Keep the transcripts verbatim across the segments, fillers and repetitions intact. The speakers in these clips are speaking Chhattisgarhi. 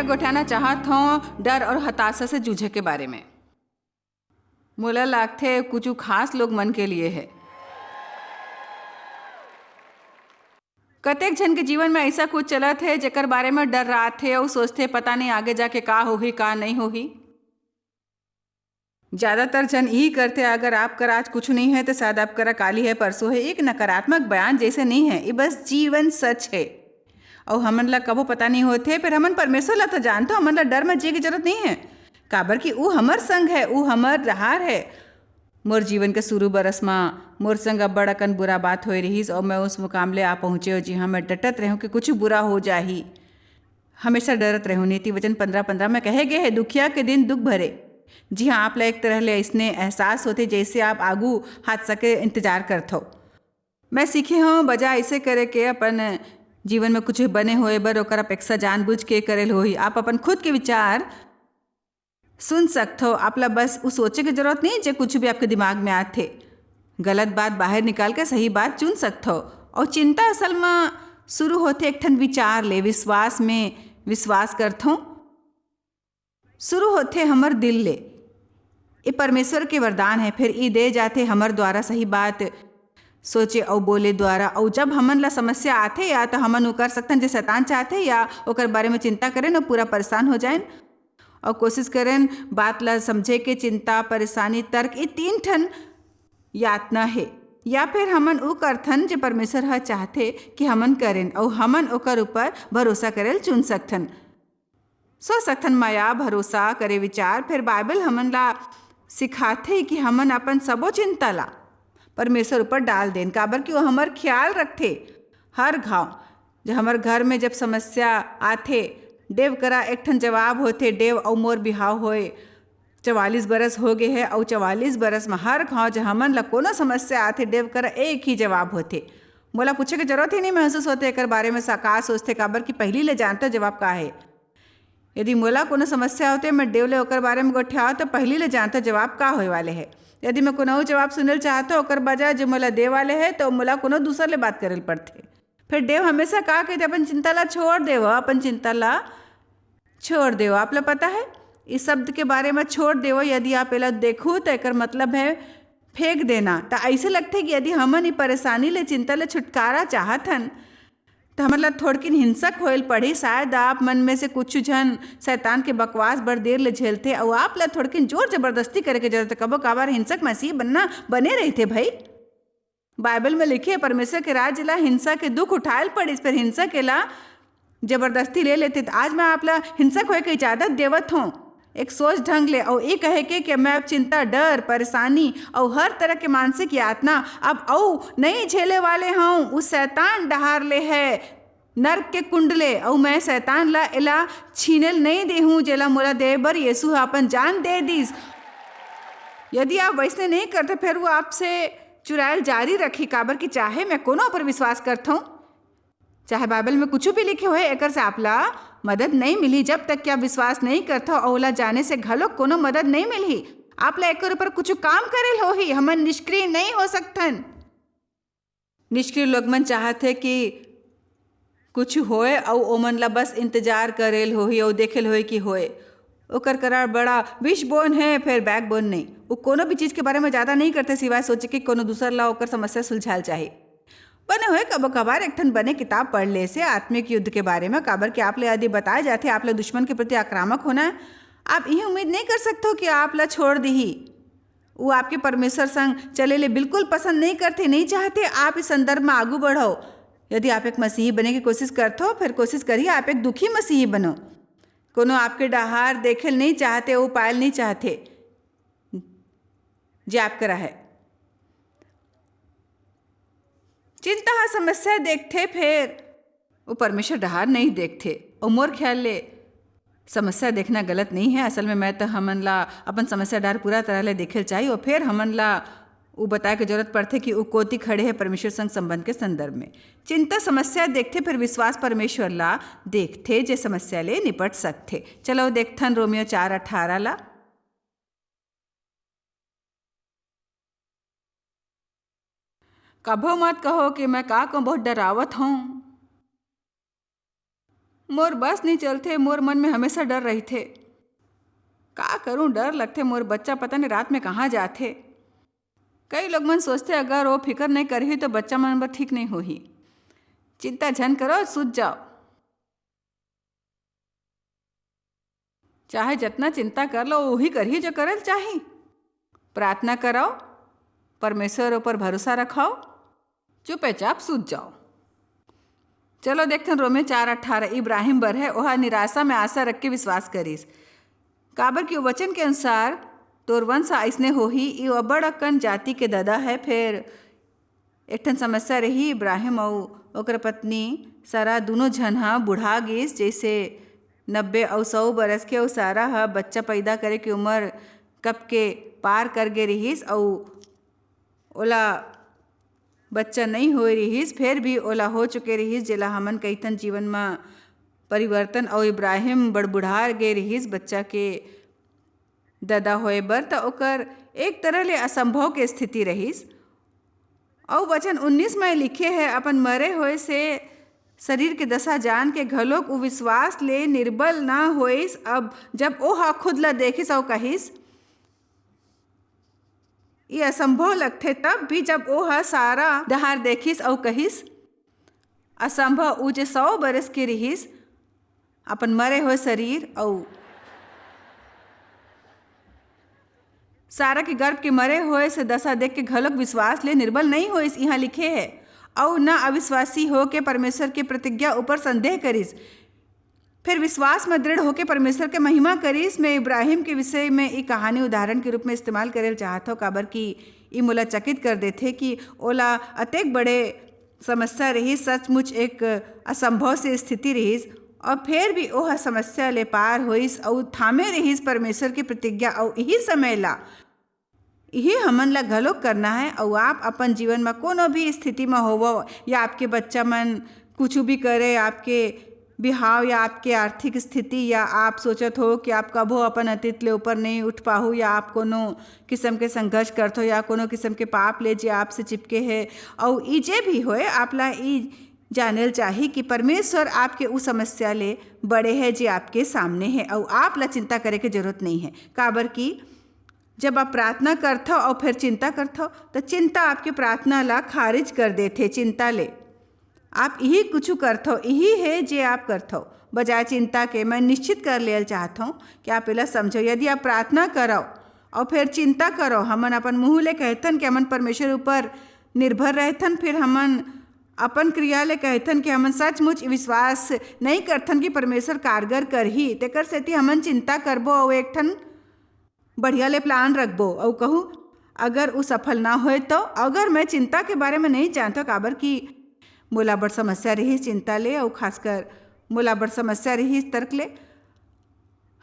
गोठाना चाहत हूँ डर और हताशा से जूझे के बारे में। मोला लागथे कुछ खास लोग मन के लिए है। कतेक झन के जीवन में ऐसा कुछ चलत है जेकर बारे में डर रहा थे और सोचते पता नहीं आगे जाके का होही का नहीं होही। ज्यादातर झन यही करथे, अगर आप कर आज कुछ नहीं है तो शायद आप करा काली है, परसों है। एक नकारात्मक बयान जैसे नहीं है, ये बस जीवन सच है। और हमन ला कबो पता नहीं होथे, फिर हमन परमेश्वर ला तो जानथो, हमन ला डर में जिए की जरूरत नहीं है, काबर कि ऊ हमर संग है, ऊ हमर डहार है। मोर जीवन के शुरू बरस मा मोर संग अब्बड़ अकन बुरा बात होए रिहिस और मैं उस मुकाम ले आ पहुँचे हूँ, जिहाँ मैं डटत रहूँ कि कुछ बुरा हो जाही। हमेशा डरत रहूँ। नीति वचन पंद्रह पंद्रह में कहे गए है, दुखिया के दिन दुख भरे। जी हाँ, आप ला एक तरह ले ऐसने एहसास होथे जैसे आप आगू हादसा के इंतजार करत हो। मैं सीखे हूँ बजाय ऐसे करे के अपन जीवन में कुछ बने होए बर ओकर अपेक्षा जानबूझ के करेल होही। आप अपन खुद के विचार सुन सकथो। आप ला बस उ सोचे के जरूरत नहीं जे कुछ भी आपके दिमाग में आथे। गलत बात बाहर निकाल के सही बात चुन सकथो। और चिंता असल में शुरू होथे एक ठन विचार ले, विश्वास में विश्वास करथो। शुरू होथे हमर दिल ले। ये परमेश्वर के वरदान है, फिर ये दे जाथे हमर द्वारा सही बात सोचे अउ बोले द्वारा। अउ जब हमन ला समस्या आथे या तो हमन वो कर सकथन जे शैतान चाहथे या ओकर बारे में चिंता करें और पूरा परेशान हो जाएं। अउ कोशिश करें बात ला समझे के। चिंता, परेशानी, तर्क, ये तीन ठन यातना हे। या फिर हमन उ करथन जे परमेश्वर ह चाहथे कि हमन करेन, अउ हमन ओकर ऊपर भरोसा करेल चुन सकथन। सोच सकथन मया, भरोसा करे विचार। फिर बाइबल हमन ला सिखाथे कि हमन अपन सबो चिंता ला परमेश्वर ऊपर डाल देन, काबर कि वो हमर ख्याल रखथे। हर घाव, जब हमर घर में जब समस्या आथे, देव करा एक ठन जवाब होथे। देव अउ मोर बिहाव होए चवालीस बरस हो गे हे, अउ चवालीस बरस में हर घाव जब हमन ला कोनो समस्या आथे, देव करा एक ही जवाब होथे। मोला पूछे के जरूरत ही नहीं महसूस होथे एकर बारे में सा-, का सोचथे, काबर कि पहली ले जानता जवाब का हे। यदि मोला कोनो समस्या होथे, मैं देव ले ओकर बारे में गोठियाव, तो पहली ले जानता जवाब का होए वाले हे। यदि मैं कोनो अउ जवाब सुने ल चाहत हूँ, ओकर बजाय जो मोला दे वाले हे, तो मोला कोनो दूसर ले बात करे ल पड़थे। फिर देव हमेशा का कहथे, अपन चिंता ला छोड़ देव, अपन चिंता ला छोड़ देव। आप ला पता है, इस शब्द के बारे में छोड़ देव, यदि आप एला देखो, तो एकर मतलब है फेंक देना। तो ऐसे लगथे कि यदि हमन ई परेशानी ले, चिंता ले छुटकारा चाहत हन, तो हमन ला थोड़किन हिंसक होए ल पड़ही। शायद आप मन में से कुछ झन शैतान के बकवास बड़ देर ले झेलथे, अउ आप ला थोड़किन जोर जबरदस्ती करे के जरूरत हे। कबो कभार हिंसक मसीह बनना बने रहिथे भाई। बाइबल में लिखे हे, परमेश्वर के राज्य ला हिंसा के दुख उठाए ल पड़िस, फिर हिंसा के ला जबरदस्ती ले लेथे। त आज मैं आप ला हिंसक होए के इजाजत देवत हूँ, एक सोच ढंग ले, अउ ये कहे के कि मैं अब चिंता, डर, परेशानी अउ हर तरह के मानसिक यातना अब अउ नहीं झेले वाले हूँ। उस शैतान डहार ले है, नरक के कुंड ले, अउ मैं शैतान ला एला छीने ल नहीं देहूँ, जेला मोला दे बर यीशु ह अपन जान दे दिस। यदि आप वैसने नहीं करते, फिर वो आपसे चुरायल जारी रखी, काबर कि चाहे मैं कोनो पर विश्वास करथौं, चाहे बाइबल में कुछ भी लिखे होए, एकर से आप ला मदद नहीं मिली। जब तक कि आप विश्वास नहीं करथो, अउ ओला जाने से घलो कोनो मदद नहीं मिलही। आप ला एकर ऊपर कुछ काम करे ल होही। हमन निष्क्रिय नहीं हो सकथन। निष्क्रिय लोग मन चाहत हे कि कुछ होए अउ ओमन ला बस इंतजार करे ल होही अउ देखे ल होही कि होए। ओकर करा बड़ा विश बोन हे, फेर बैक बोन नहीं। वो कोनो भी चीज के बारे में ज्यादा नहीं करथे, सिवाय सोचे कि कोनो दूसर ला ओकर समस्या सुलझाल चाही। बने होए कबो कभार एक ठन बने किताब पढ़ ले से आत्मिक युद्ध के बारे में, काबर कि आप ले यदि बताए जाथे, आप ले दुश्मन के प्रति आक्रामक होना है। आप यही उम्मीद नहीं कर सकते हो कि आप ला छोड़ दीही। वो आपके परमेश्वर संग चले ले बिल्कुल पसंद नहीं करथे, नहीं चाहते आप इस संदर्भ में आगू बढ़ो। यदि आप एक मसीही बने की कोशिश करथो, फिर कोशिश करिए आप एक दुखी मसीही बनो। कोनो आपके डहार देखे ल नहीं चाहते, वो पायल नहीं चाहते, जे आप करा है। चिंता ह समस्या देखथे, फेर वो परमेश्वर डहार नहीं देखथे। अउ मोर ख्याल ले समस्या देखना गलत नहीं है। असल में मैं तो हमन ला अपन समस्या डहार पूरा तरह ले देखे ल चाही, अउ फेर हमन ला वो बताए के जरूरत पड़थे कि वो कोती खड़े है परमेश्वर संग संबंध के संदर्भ में। चिंता समस्या देखथे, फिर विश्वास परमेश्वर ला देखथे, जे समस्या ले निपट सकथे। चलो देखथन रोमियो चार अठारह ला। कभो मत कहो कि मैं का कहूँ, बहुत डरावत हूँ। मोर बस नइ चलथे, मोर मन में हमेशा डर रहिथे। का करूं, डर लगथे, मोर बच्चा पता नहीं रात में कहाँ जाथे। कई लोग मन सोचथे, अगर वो फिकर नहीं करही, तो बच्चा मन बर ठीक नहीं होही। चिंता झन करो, सूत जाओ। चाहे जतना चिंता कर लो, वही करही जो करल चाही। प्रार्थना कराओ, परमेश्वर ऊपर भरोसा रखाओ, चुपचाप सूत जाओ। चलो देखथन, रोमे चार अठारह, इब्राहिम बर है, ओहा निराशा में आशा रख के विश्वास करिस, काबर कि वो वचन के अनुसार तोर वंश अइसने होही। ई अब्बड़ अकन जाति के ददा है। फिर एक ठन समस्या रही, इब्राहिम अउ ओकर पत्नी सारा दूनों झन ह बुढ़ा गिस, जइसे नब्बे अउ सौ बरस के, अउ सारा ह बच्चा पैदा करे के उमर कब के पार कर गे रिहिस, अउ ओला बच्चा नइ होए रिहिस, फेर भी ओला हो चुके रिहिस, जेला हमन कहिथन जीवन म परिवर्तन। अउ इब्राहिम बड़बुढ़ा गे रिहिस बच्चा के ददा होए बर, त ओकर एक तरह ले असंभव के स्थिति रहिस। अउ वचन उन्नीस म लिखे हे, अपन मरे होए से शरीर के दशा जान के घलोक उ विश्वास ले निर्बल न होइस। अब जब ओह खुद ल देखिस अउ कहिस, "ये असंभव लगथे," तब भी जब ओह सारा डहार देखिस अउ कहिस, "असंभव," उ जे सौ बरस के रिहिस, अपन मरे होए शरीर अउ सारा के गर्भ के मरे होए से दशा देख के घलोक विश्वास ले निर्बल नइ होइस, इहाँ लिखे हे, अउ न अविश्वासी होके परमेश्वर के प्रतिज्ञा ऊपर संदेह करिस, फेर विश्वास म दृढ़ होके परमेश्वर के महिमा करिस। मैं इब्राहिम के विषय में ई कहानी उदाहरण के रूप में इस्तेमाल करे ल चाहत हव, काबर कि ई मोला चकित कर देथे कि ओला अतेक बड़े समस्या रहिस, सचमुच एक असंभव से स्थिति रहिस, अउ फेर भी ओह समस्या ले पार होइस अउ थामे रहिस परमेश्वर के प्रतिज्ञा। अउ इही समय ला, इही हमन ला घलोक करना है। अउ आप अपन जीवन म कोनो भी स्थिति म होवो, या आपके बच्चा मन कुछ भी करे, आपके बिहाव या आपके आर्थिक स्थिति, या आप सोचत हो कि आप कभो अपन अतीत ले ऊपर नहीं उठ पाहू, या आप कोनो किस्म के संघर्ष करत हो, या कोनो किस्म के पाप ले जे आपसे चिपके हे, अउ ई जे भी होए, आप ला ई जानल चाही कि परमेश्वर आपके उ समस्या ले बड़े है जे आपके सामने है, अउ आप ला चिंता करे के जरूरत नहीं है। काबर कि जब आप प्रार्थना करथव अउ फिर चिंता करथव, त चिंता आपके प्रार्थना ला खारिज कर देथे। चिंता ले आप इही कुछु करथव, इही हे जे आप करथव। बजाय चिंता के, मैं निश्चित कर लेल चाहत हूँ कि आप एला समझो। यदि आप प्रार्थना करव अउ फिर चिंता करव, हमन अपन मुंह ले कहथन कि हमन परमेश्वर ऊपर निर्भर रहथन, फिर हमन अपन क्रिया ले कहथन कि हमन सचमुच विश्वास नहीं करथन कि परमेश्वर कारगर करही, तेकर सेती हमन चिंता करबो अउ एक ठन बढ़िया ले plan रखबो। अउ कहूँ, अगर उ सफल ना होए तो, अगर मैं चिंता के बारे में नहीं जानत हूँ, काबर कि मोला बड़ समस्या रहिस चिंता ले, अउ खासकर मोला बड़ समस्या रहिस तर्क ले।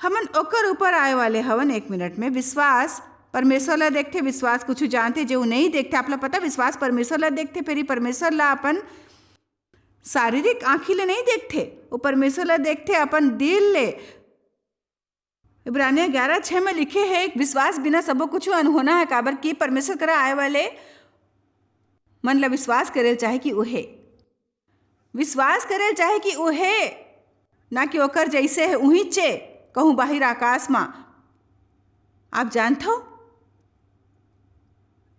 हमन ओकर ऊपर आए वाले हवन एक मिनट में। विश्वास परमेश्वर ला देखथे, विश्वास कुछ जानथे जे उ नहीं देखथे। आप ला पता, विश्वास परमेश्वर ला देखथे, फेर ई परमेश्वर ला अपन शारीरिक आँखी ले नहीं देखथे, वो परमेश्वर ला देखथे अपन दिल ले। इब्रानिया ग्यारह छः में लिखे है, विश्वास बिना सबो कुछ अनहोना है, काबर कि परमेश्वर करा आए वाले मन ला विश्वास करे ल चाहे कि उहे, विश्वास करे ल चाहे कि उहे, ना कि ओकर जैसे है उहीचे, कहूँ बाहिर आकाश मा। आप जानथो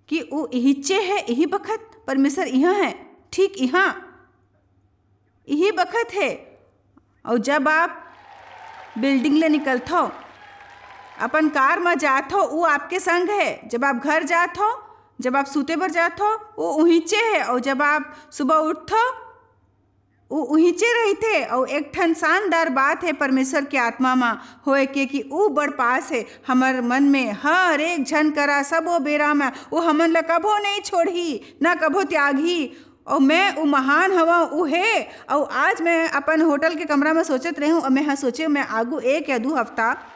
कि उ इहिचे है, इही बखत परमेश्वर इहाँ है, ठीक इहाँ, इही बखत है। अउ जब आप building ले निकलथो, अपन कार म जाथो, उ आपके संग है। जब आप घर जाथो, जब आप सूते बर जाथो, उ उहीचे है। अउ जब आप सुबह उठथो, उ उहीचे रहिथे। अउ एक ठन शानदार बात है परमेश्वर के आत्मा म होए के, कि उ बड़ पास है हमर मन में। हर एक झन करा सबो बेरा म उ हमन ला कभो नहीं छोड़ही, ना कभो त्यागही। अउ मैं उ महान हवं, उ हे। अउ आज मैं अपन होटल के कमरा में सोचत रहूं, अउ मैं हा सोचे, मैं आगू एक या दू हफ्ता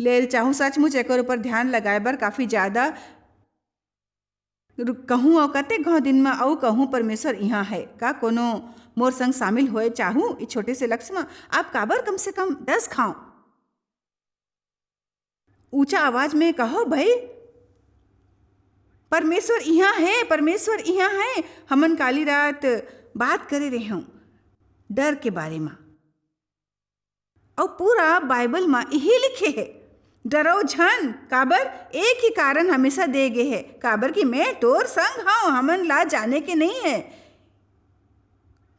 लेल चाहूं सचमुच एकर ऊपर ध्यान लगाए बर काफी ज्यादा रु-, कहूं अउ कतेक घाव दिन में अउ कहूं परमेश्वर इहां है, का कोनो मोर संग शामिल होए चाहूं? इस छोटे से लक्ष्य में आप काबर कम से कम दस घाव ऊंचा आवाज में कहो, "भाई, परमेश्वर इहाँ हे, परमेश्वर इहाँ हे।" हमन काली रात बात करे रहे हूँ डर के बारे में। अउ पूरा बाइबल म इही लिखे हे, "डरव झन।" काबर? एक ही कारण हमेशा दे गे हे, "काबर कि मैं तोर संग हंव, हमन ला जाने के नहीं है।"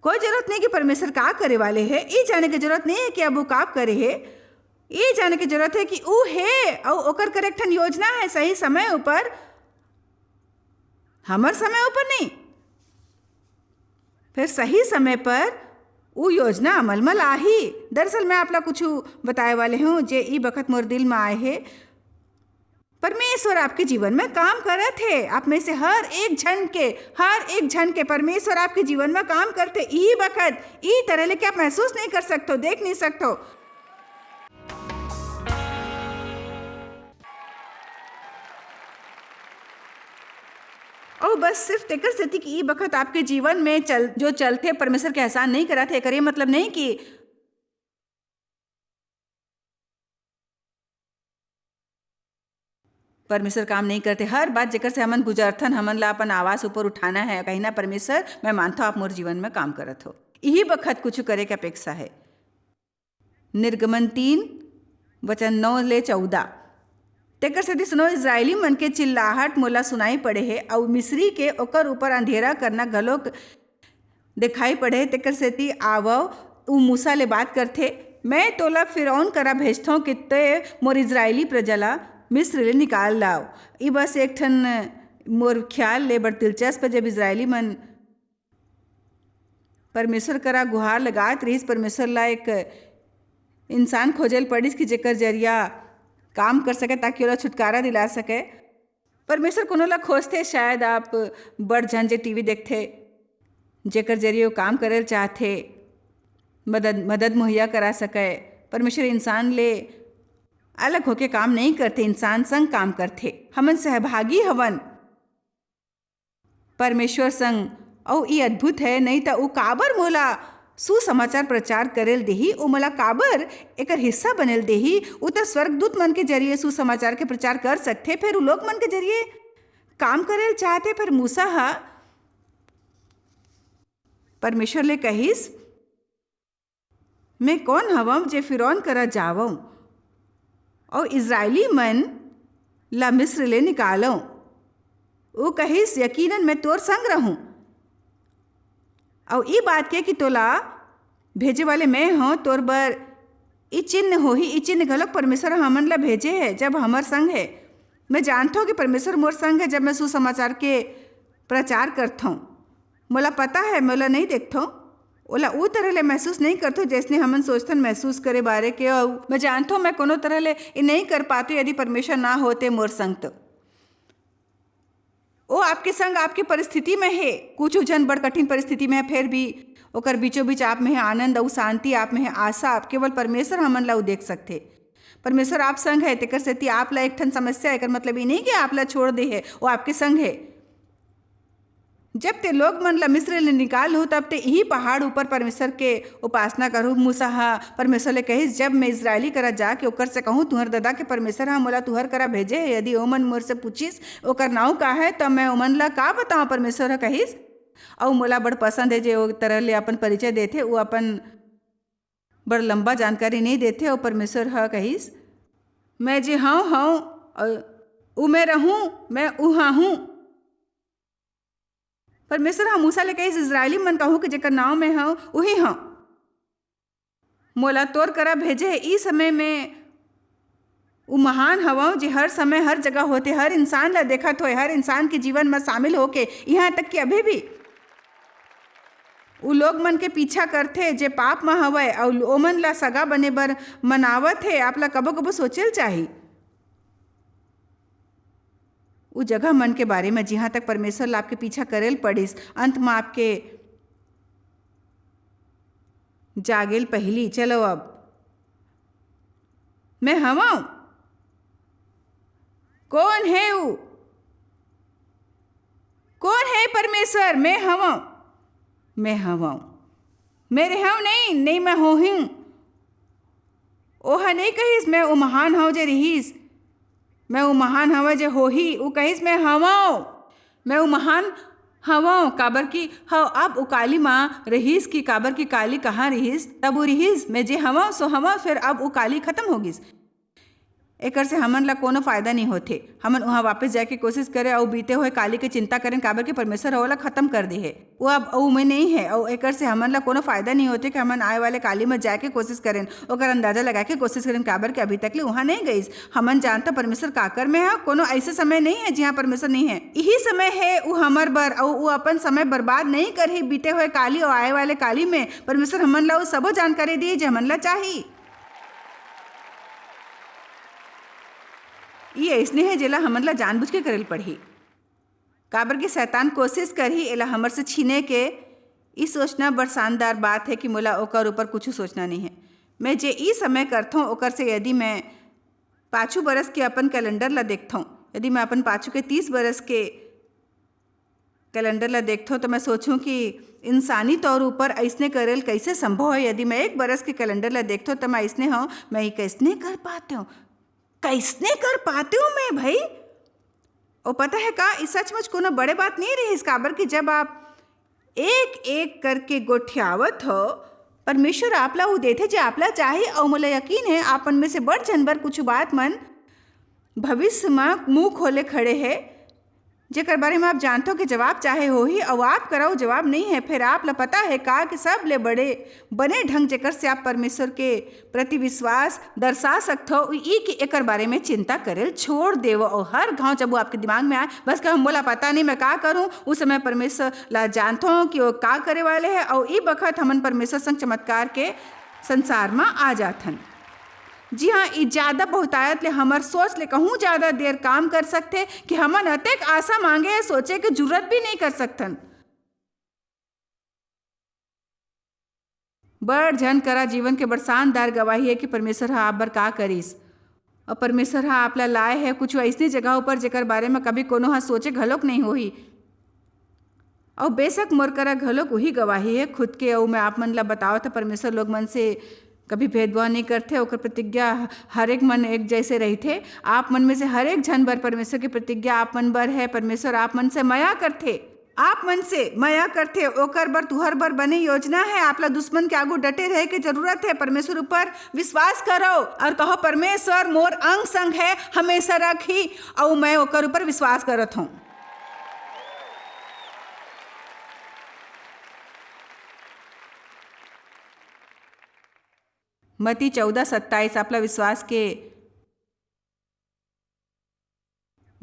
कोई जरूरत नहीं कि परमेश्वर का करे वाले हे, ई जाने के जरूरत नहीं है कि अब वो का करे हे। ई जाने के जरूरत है कि ऊ हे, अउ ओकर करे एक ठन योजना है सही समय ऊपर, हमर समय ऊपर नहीं। फिर सही समय पर ऊ योजना अमल म लाही। दरअसल मैं आप ला कुछ बताए वाले हूँ, जे ई बखत मोर दिल म आए हे। परमेश्वर आपके जीवन में काम करत हे। आप में से हर एक झन के, हर एक झन के परमेश्वर आपके जीवन में काम करथे। ई बखत, ई तरह ले कि आप महसूस नहीं कर सकथो, देख नहीं सकथो। अउ बस सिर्फ तेकर सेती कि ई बखत आपके जीवन में चल, जो चलथे, परमेश्वर के एहसान नहीं करत हे, एकर ये मतलब नहीं कि परमेश्वर काम नहीं करथे। हर बात जेकर से हमन गुजरथन, हमन ला अपन आवाज ऊपर उठाना है, कहिना, "परमेश्वर, मैं मानथव, आप मोर जीवन में काम करत हो।" इही बखत कुछ करे के अपेक्षा है। निर्गमन तीन, वचन नौ ले चौदह। तेकर सेती सुनो, इस्राएली मन के चिल्लाहट मोला सुनाई पड़े हे, अउ मिस्री के ओकर ऊपर अंधेरा करना घलोक दिखाई पड़े हे। तेकर सेती आवव, ऊ मूसा ले बात करथे, "मैं तोला फिरौन करा भेजथौं कि ते मोर इस्राएली प्रजा ला मिस्र ले निकाल लाव।" ई बस एक ठन मोर ख्याल ले बड़ दिलचस्प, जब इस्राएली मन परमेश्वर करा गुहार लगात रहिस, परमेश्वर ला एक इंसान खोजे ल पड़िस कि जेकर जरिया काम कर सके, ताकि ओला छुटकारा दिला सके। परमेश्वर कोनो ला खोजथे, शायद आप बड़ झन जे टीवी देखथे, जेकर जरिए वो काम करे ल चाहथे, मदद, मदद मुहैया करा सके। परमेश्वर इंसान ले अलग होके काम नहीं करथे, इंसान संग काम करथे। हमन सहभागी हवन परमेश्वर संग, अऊ ई अद्भुत है, नहीं त ऊ काबर मोला सुसमाचार प्रचार करे ल देही? ऊ मोला काबर एकर हिस्सा बने ल देही? ऊ त स्वर्गदूत मन के जरिए सुसमाचार के प्रचार कर सकथे, फेर ऊ लोग मन के जरिए काम करे ल चाहथे। फेर मूसा ह परमेश्वर ले कहिस, "मैं कौन हवंव जे फिरौन करा जावंव अऊ इस्राएली मन ला मिस्र ले निकालंव?" ऊ कहिस, "यकीनन मैं तोर संग रहूं, अऊ ई बात के कि तोला भेजे वाले मैं हंव, तोर बर ई चिन्ह होही।" ई चिन्ह घलोक परमेश्वर हमन ला भेजे है, जब हमर संग है। मैं जानथंव कि परमेश्वर मोर संग है, जब मैं सुसमाचार के प्रचार करथंव। मोला पता है, मैं ओला नहीं देखथंव, ओला ऊ तरह ले महसूस नहीं करथंव, जैसने हमन सोचथन महसूस करे बारे के। अऊ मैं जानथंव, मैं कोनो तरह ले ई नहीं कर पातंव, यदि परमेश्वर ना होते मोर संग तो। ओ आपके संग, आपके परिस्थिति में हे, कुछ झन बड़ कठिन परिस्थिति में हे, फेर भी ओकर बीचों बीच आप में हे आनंद अऊ शांति, आप में हे आशा, आप केवल परमेश्वर हमन ला ऊ देख सकथे। परमेश्वर आप संग है, तेकर सेती आप ला एक ठन समस्या, एकर मतलब ई नहीं कि आप ला छोड़ दे है, वो आपके संग है। जब ते लोग मन ला मिस्र ले निकाल लूँ, तब ते इही पहाड़ ऊपर परमेश्वर के उपासना करहू। मूसा ह परमेश्वर ले कहिस, "जब मैं इस्राएली करा जाके ओकर से कहूँ, 'तुहर ददा के परमेश्वर ह मोला तुहर करा भेजे हे,' यदि ओमन मोर से पूछिस, 'ओकर नाव का है?' त मैं ओमन ला का बतावं?" परमेश्वर ह कहिस। अऊ मोला बड़ पसंद हे जे ओ तरह ले अपन परिचय देथे, वो अपन बड़ लंबा जानकारी नहीं देथे। अऊ परमेश्वर ह कहिस, "मैं जे हंव, हंव, अऊ ऊ मैं रहूं, मैं उहां हूं।" परमेश्वर ह मूसा ले कहिस, "इस्राएली मन कहूं कि जेकर नांव में हंव, उही हंव। मोला तोर करा भेजे हे, ई समय में ऊ महान हवंव, जे हर समय, हर जगह होथे, हर इंसान ला देखत होय, हर इंसान के जीवन म शामिल होके, इहां तक कि अभी भी ऊ लोग मन के पीछा करथे, जे पाप म हवय, अऊ ओमन ला सगा बने बर मनावत हे।" आप ला कबो-कबो सोचे ल चाही। उ जगह मन के बारे म, जिहां तक परमेश्वर ला आपके पीछा करे ल पड़िस, अंत म आपके जागे ल पहिली। चलो अब, मैं हवंव। कौन हे उ? कौन हे परमेश्वर? मैं हवंव, मैं हवंव। मैं रेहेंव नहीं, नहीं मैं होहूं। ओह नहीं कहिस, "मैं ओ महान हंव जे रिहिस, मैं ओ महान हवंव जे होही।" उ कहिस, "मैं हवंव, मैं ओ महान हवंव, काबर कि हव, अब उ काली म रिहिस कि काबर कि काली कहाँ रिहिस, तब उ रिहिस, मैं जे हवंव, सो हवंव, फेर अब उ काली खतम हो गिस। एकर से हमन ला कोनो फायदा नइ होथे। हमन उहाँ वापस जाए के कोशिश करेन अउ बीते होए काली के चिंता करेन, काबर कि परमेश्वर ह ओला खतम कर दे हे। वो अब अउ में नइ हे, अउ एकर से हमन ला कोनो फायदा नइ होथे कि हमन आए वाले काली म जाए के कोशिश करेन, ओकर अंदाजा लगाए के कोशिश करेन, काबर कि अभी तक ले उहाँ नइ गइस। हमन जानथन परमेश्वर काकर में हे, कोनो अइसे समय नइ हे जिहाँ परमेश्वर नइ हे। इही समय हे उ हमर बर, अउ उ अपन समय बर्बाद नइ करही बीते होए काली अउ आए वाले काली में। परमेश्वर हमन ला उ सबो जानकारी दिही जे हमन ला चाही। ये अइसने हे जेला हमन ला जानबूझ के करे ल पड़ही, काबर के शैतान कोशिश करही एला हमर से छीने के। ई सोचना बड़ शानदार बात हे कि मोला ओकर ऊपर कुछु सोचना नइ हे। मैं जे ई समय करथों ओकर से यदि मैं पाछू बरस के अपन कैलेंडर ला देखथों, यदि मैं अपन पाछू के तीस बरस के कैलेंडर ला देखथों, त मैं सोचूं कि इंसानी तौर ऊपर अइसने करे ल कइसे संभव हे। यदि मैं एक बरस के कैलेंडर ला देखथों, त मैं अइसने हूँ, मैं ये कइसने कर पाते हूँ, कइसने कर पाते हूँ मैं भाई? ओ पता हे का, ई सचमुच कोनो बड़े बात नइ रिहिस, काबर कि जब आप एक-एक करके गोठियावत हो, परमेश्वर आप ला उ देथे जे आप ला चाही, अउ मोला यकीन हे, आप मन में से बड़ झन बर कुछु बात मन भविष्य म मुंह खोले खड़े हे, जेकर बारे म आप जानथो कि जवाब चाहे होही, अउ आप करा ओ जवाब नइ हे। फेर आप ला पता हे का कि सबले बड़े, बने ढंग जेकर से आप परमेश्वर के प्रति विश्वास दर्शा सकथो, उ ई कि एकर बारे में चिंता करे ल छोड़ देवो। अउ हर घाव जब वो आपके दिमाग में आए, बस कहो, "मोला पता नहीं, मैं का करूं?" उस समय परमेश्वर ला जानथो कि वो का करे वाले हे, अउ ई बखत हमन परमेश्वर संग चमत्कार के संसार म आ जाथन। जी हाँ, ई ज्यादा बहुतायत ले हमर सोच ले कहूँ ज्यादा देर काम कर सकथे कि हमन अतेक आशा मांगे, सोचे के जरूरत भी नहीं कर सकथन। बड़ झन करा जीवन के बड़ शानदार गवाही हे कि परमेश्वर ह आप बर का करिस, अउ परमेश्वर ह आप ला लाए हे कुछ अइसने जगह ऊपर, जेकर बारे म कभी कोनो ह सोचे घलोक नइ होही। अउ बेशक मोर करा घलोक उही गवाही हे खुद के, अउ मैं आप मन ला बतावत ह, परमेश्वर लोग मन से कभी भेदभाव नइ करथे, ओकर प्रतिज्ञा हर एक मन एक जैसे रहिथे। आप मन में से हर एक झन बर परमेश्वर के प्रतिज्ञा आप मन बर हे। परमेश्वर आप मन से मया करथे, आप मन से मया करथे, ओकर बर तुहर बर बने योजना हे। आप ला दुश्मन के आगू डटे रहे के जरूरत हे। परमेश्वर ऊपर विश्वास करो अउ कहो, "परमेश्वर मोर अंग संग हे, हमेशा रखही," अउ मैं ओकर ऊपर विश्वास करत हूँ। मती चौदह सत्ताईस, आपला विश्वास के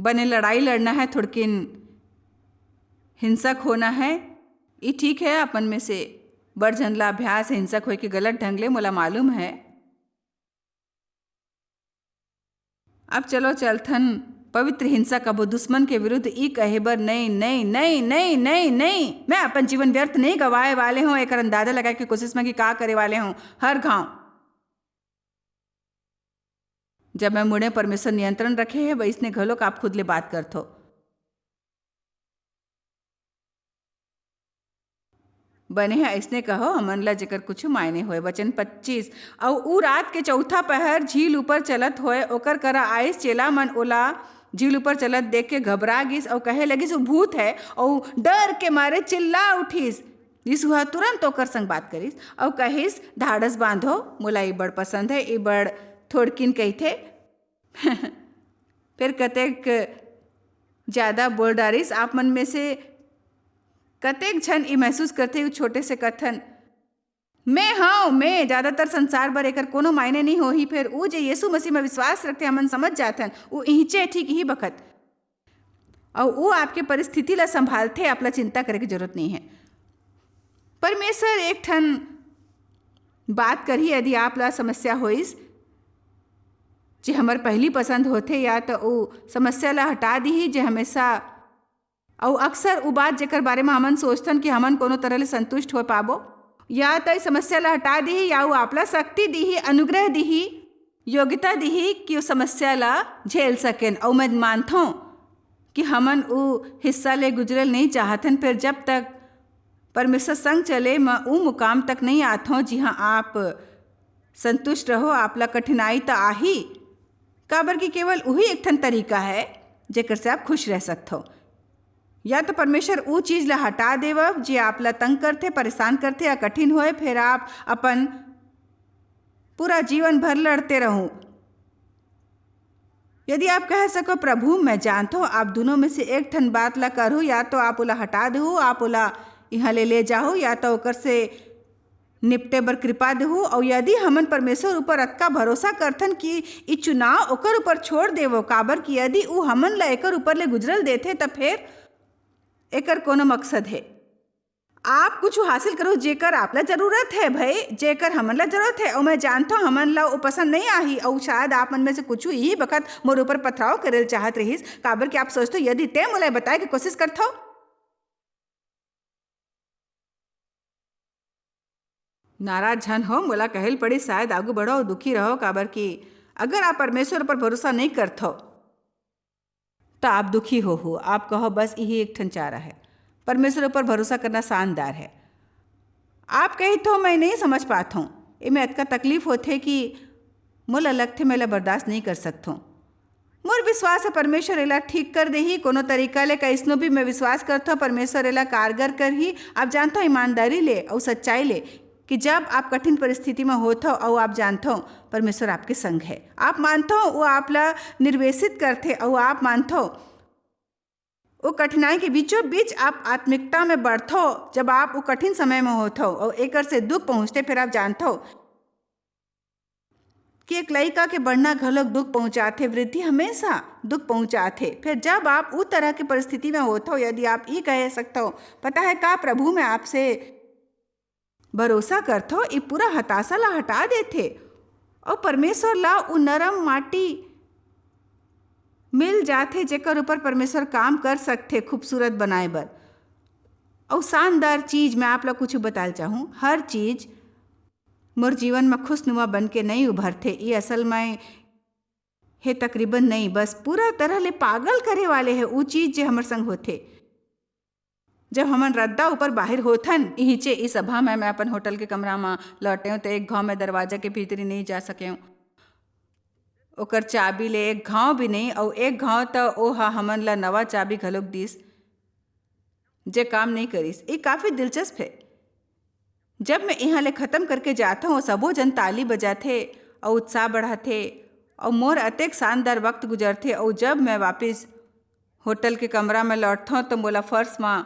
बने लड़ाई लड़ना हे, थोड़किन हिंसक होना हे। ई ठीक हे, अपन में से बड़ झन ला अभ्यास हे हिंसक होए के गलत ढंग ले, मोला मालूम हे। अब चलो चलथन पवित्र हिंसा कबो दुश्मन के विरुद्ध ई कहे बर, "नहीं, नहीं, नहीं, नहीं, नहीं, नहीं, मैं अपन जीवन व्यर्थ नहीं गवाए वाले हूँ।" एकर अंदाजा लगाए के कोशिश में कि का करे वाले हूँ हर घाव। जब मैं मुड़े परमेश्वर नियंत्रण रखे हे, वइसने घलोक आप खुद ले बात करथो। बने हे, अइसने कहो, हमन ला जेकर कुछु मायने होय। वचन पच्चीस, अऊ ऊ रात के चौथा पहर झील ऊपर चलत होय, ओकर करा आइस। चेला मन ओला झील ऊपर चलत देख के घबरा गिस अऊ कहे लगिस, "ऊ भूत हे," अऊ डर के मारे चिल्ला उठिस। यीशु ह तुरंत ओकर संग बात करिस अऊ कहिस, "ढाढ़स बांधो, मोला ई बड़ पसंद हे, ई बड़ थोड़किन कहिथे।" फेर कतेक ज्यादा बोल डारिस, आप मन में से कतेक झन ई महसूस करथे, ऊ छोटे से कथन, "मैं हंव, मैं।" ज्यादातर संसार बर एकर कोनो मायने नइ होही, फेर ऊ जे यीशु मसीह में विश्वास रखथे, हमन समझ जाथन, ऊ इहिंचे ठीक इही बखत। अऊ ऊ आपके परिस्थिति ला संभालथे, आप ला चिंता करे के जरूरत नइ हे। परमेश्वर एक ठन बात करही, यदि आप ला समस्या होइस, जे हमर पहली पसंद होथे, या त ऊ समस्या ला हटा दिही, जे हमेशा, अऊ अक्सर ऊ बात, जेकर बारे म हमन सोचथन कि हमन कोनो तरह ले संतुष्ट हो पाबो, या त ई समस्या ला हटा दिही, या ऊ आप ला शक्ति दिही, अनुग्रह दिही, योग्यता दिही कि ओ समस्या ला झेल सकेन। अऊ मैं मानथों कि हमन ऊ हिस्सा ले गुजरल नइ चाहथन, फेर जब तक परमेश्वर संग चले म ऊ मुकाम तक नइ आथों, जिहां आप संतुष्ट रहो, आप ला कठिनाई त आही, काबर कि केवल उही एक ठन तरीका हे, जेकर से आप खुश रह सकथो। या तो परमेश्वर ऊ चीज ला हटा देवव, जे आप ला तंग करथे, परेशान करथे या कठिन होए, फेर आप अपन पूरा जीवन भर लड़ते रहू। यदि आप कह सको, "प्रभु, मैं जानथो, आप दोनों में से एक ठन बात ला करहु, या तो आप ओला हटा देहु, आप ओला इहाँ ले, ले जाहु, या तो ओकर से निपटे बर कृपा देहु।" अउ यदि हमन परमेश्वर ऊपर अतका भरोसा करथन कि ई चुनाव ओकर ऊपर छोड़ देवो, काबर कि यदि ऊ हमन ला एकर ऊपर ले गुजरल देथे, त फेर एकर कोनो मकसद हे? आप कुछ हासिल करो, जेकर आप ला जरूरत है, भाई, जेकर हमन ला जरूरत है। अउ मैं जानथो, हमन ला वो पसंद नहीं आही, अउ शायद आप मन में से कुछ यही बखत मोर ऊपर पथराव करेल चाहत रहिस, काबर कि आप सोचथो, यदि ते मोला बताए के कोशिश करथो। नाराज झन हो, मोला कहेल पड़ी, शायद आगू बढ़ो, दुखी रहो, काबर कि अगर आप परमेश्वर पर भरोसा नहीं करथो, त आप दुखी होहू। आप कहो, "बस यही एक ठन चारा है।" परमेश्वर ऊपर भरोसा करना शानदार है। आप कही, "तो मैं नहीं समझ पात हूँ, एमे अतका तकलीफ होथे कि मोला लगथे, मैं ला बर्दाश्त नहीं कर सकत हूँ।" मोर विश्वास है, परमेश्वर एला ठीक कर देही कोनो तरीका ले। कइसनो भी मैं विश्वास करथो, परमेश्वर एला कारगर करही। आप जानथो, ईमानदारी ले अउ सच्चाई ले कि जब आप कठिन परिस्थिति में होथो अउ आप जानथो, परमेश्वर आपके संग है। आप मानथो, वो आप ला निर्वेशित करथे अउ आप मानथो, वो कठिनाई के बीचों बीच आप आत्मिकता में बढ़थो। जब आप वो कठिन समय में होथो अउ एकर से दुख पहुंचथे, फिर आप जानथो कि एक लइका के बढ़ना घलोक दुख पहुंचाथे, वृद्धि हमेशा दुख पहुंचाथे। फिर जब आप उ तरह के परिस्थिति में होथो, यदि आप ई कह सकथो, "पता है का, प्रभु, मैं आपसे भरोसा करथो," ई पूरा हताशा ला हटा देथे। अउ परमेश्वर ला उ नरम माटी मिल जाथे, जेकर ऊपर परमेश्वर काम कर सकथे खूबसूरत बनाए बर। अउ शानदार चीज, मैं आप ला कुछ बताल चाहूँ, हर चीज मोर जीवन में खुशनुमा बन के नहीं उभरथे। ये असल में हे तकरीबन नहीं, बस पूरा तरह ले पागल करे वाले हे ऊ चीज जे हमर संग होथे। जब हमन रद्दा ऊपर बाहिर होथन, इहिचे ई सभा में मैं अपन होटल के कमरा में लौटेंव, त एक घाव मैं दरवाजा के भीतरी नहीं जा सकेंव। ओकर चाबी ले एक घाव भी नहीं, अउ एक घाव त ओ ह हमन ला नवा चाबी घलोक दिस, जे काम नहीं करिस। ये काफी दिलचस्प है। जब मैं इहाँ ले खत्म करके जाथव, सबो जन ताली बजाथे अउ उत्साह बढ़ाथे, अउ मोर अतेक शानदार वक्त गुजरथे। अउ जब मैं वापिस होटल के कमरा में लौटथव, तो मोला फर्श म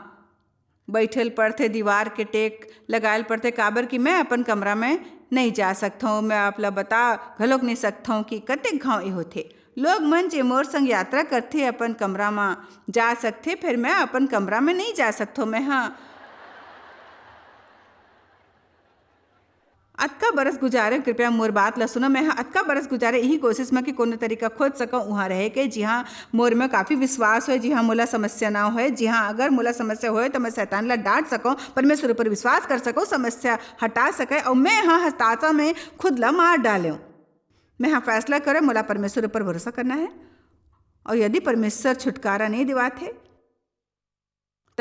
बइठे ल पड़थे, दीवार के टेक लगाए ल पड़थे, काबर कि मैं अपन कमरा में नइ जा सकथंव। मैं आप ल बता घलोक नइ सकथंव कि कतेक घांव ए होथे। लोग मन जे मोर संग यात्रा करथे, अपन कमरा म जा सकथे, फेर मैं अपन कमरा में नइ जा सकथंव। मैं ह अतका बरस गुजारे, कृपया मोर बात ल सुनो, मैं ह अतका बरस गुजारे इही कोशिश म कि कोनो तरीका खोज सकंव उहाँ रहे के, जिहाँ मोर में काफी विश्वास होय, जिहाँ मोला समस्या ना होय, जिहाँ अगर मोला समस्या होय, त मैं शैतान ला डांट सकंव, परमेश्वर ऊपर विश्वास कर सकंव, समस्या हटा सके, अउ मैं ह हताशा में खुद ला मार डालेंव। मैं ह फैसला करे, मोला परमेश्वर ऊपर भरोसा करना हे, अउ यदि परमेश्वर छुटकारा नइ दिवाथे,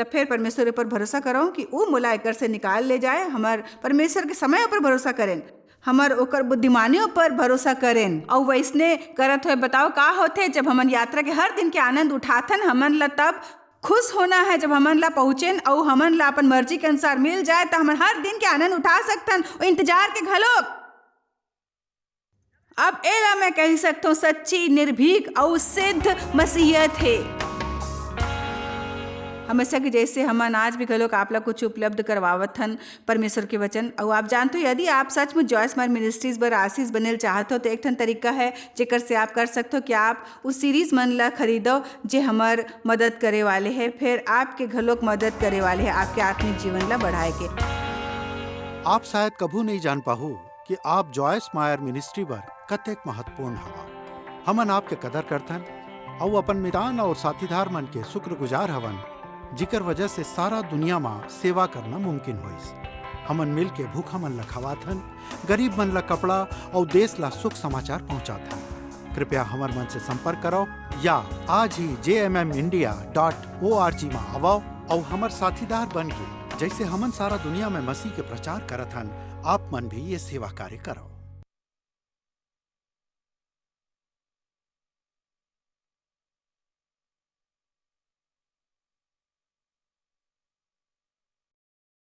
त फेर परमेश्वर ऊपर भरोसा करंव कि ऊ मोला एकर से निकाल ले जाए। हमर परमेश्वर के समय ऊपर भरोसा करेन, हमर ओकर बुद्धिमानी ऊपर भरोसा करेन। अउ वइसने करत होए बताओ का होथे, जब हमन यात्रा के हर दिन के आनंद उठाथन, हमन ला तब खुश होना हे। जब हमन ला पहुँचेन अउ हमन ला अपन मर्जी के अनुसार मिल जाए, त हमन हर दिन के आनंद उठा सकथन, अउ इंतजार के घलोक। अब एला मैं कहि सकथंव, सच्ची, निर्भीक अउ सिद्ध मसीहियत हे। हमेशा के जैसे हमन आज भी घलोक आप ला कुछ उपलब्ध करवावत हन परमेश्वर के वचन। अउ आप जानथो, यदि आप सचमुच जॉयस मायर मिनिस्ट्रीज बर आशीष बनेल चाहत हो, तो एक ठन तरीका है जेकर से आप कर सकथो कि आप उस सीरीज मन ला खरीदो, जे हमर मदद करे वाले हे, फेर आपके घलोक मदद करे वाले हे आपके आत्मिक जीवन ला बढ़ाए के। आप शायद कभू नइ जान पाहू कि आप जॉयस मायर मिनिस्ट्री बर कतेक महत्वपूर्ण हवा। हमन आपके कदर करथन अउ अपन मितान अउ साथीदार मन के शुक्रगुजार हवन, जिकर वजह से सारा दुनिया म सेवा करना मुमकिन होइस। हमन मिल के भूखा मन ल खवाथन, गरीब मन ल कपड़ा अउ देश ल सुख समाचार पहुंचाथन। कृपया हमर मन से संपर्क करव या आज ही J M M India dot O R G म आवव अउ हमर साथीदार बन के, जैसे हमन सारा दुनिया में मसीह के प्रचार करत हन, आप मन भी ये सेवा कार्य करव।